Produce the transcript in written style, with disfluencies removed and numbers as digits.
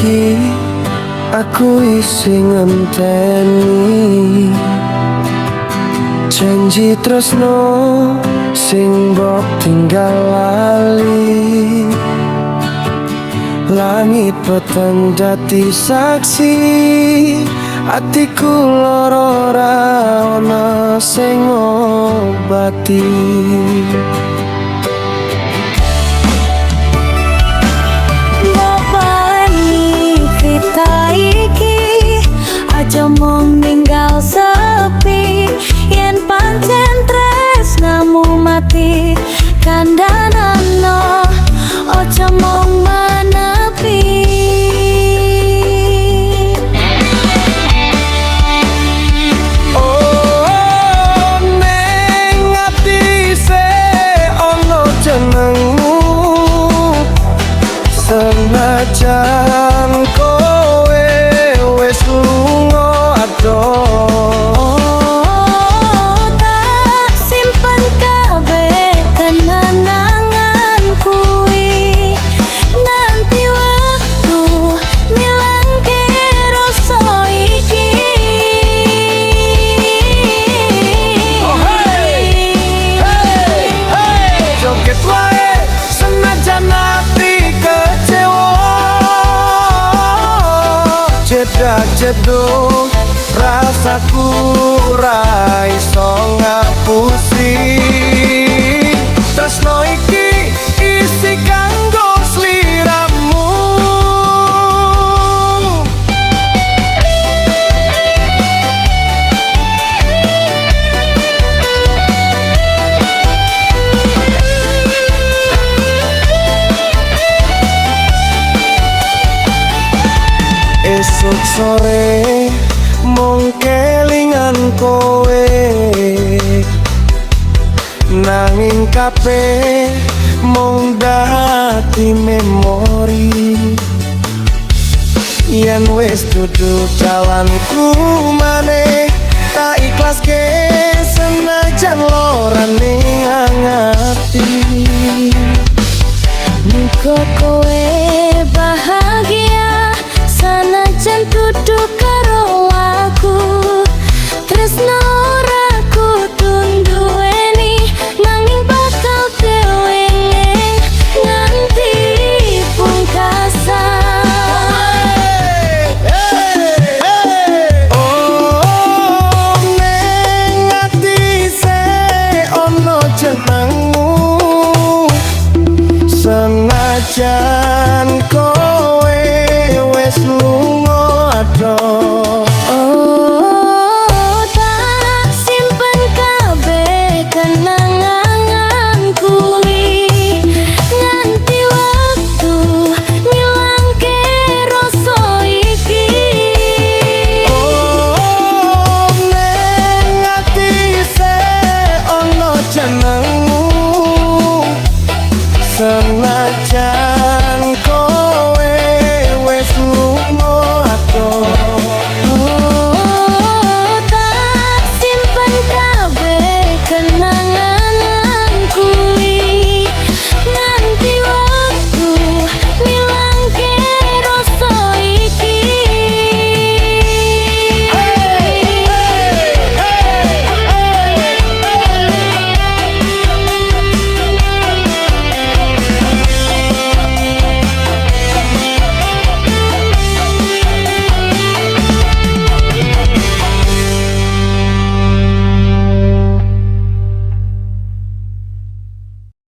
Saiki aku isih ngenteni janji tresno sing mbok tinggal lali. Langit peteng dadi saksi, atiku loro ora ono sing ngobati. Mbok baleni crita iki, aja mung ninggal sepi. Yen pancen tresnamu mati, kandhanano, aja mung menepi. Oh, neng ati sek ono jenengmu, senajan kowe wis lunga adoh. Oh, tak simpen kabeh kenangan kuwi, nganti waktu ngilangke rasa iki. Oh, hey, hey, hey. Joget wae senajan ati kecewa, jedak jeduk rasaku ra iso ngapusi. Tresno iki isih kanggo sliramu. Esuk sore mung kelingan kowe, nanging kabeh mung dadi memori. Yen wis dudu jalanku maneh, tak ikhlaske senajan lorane ati. Muga kowe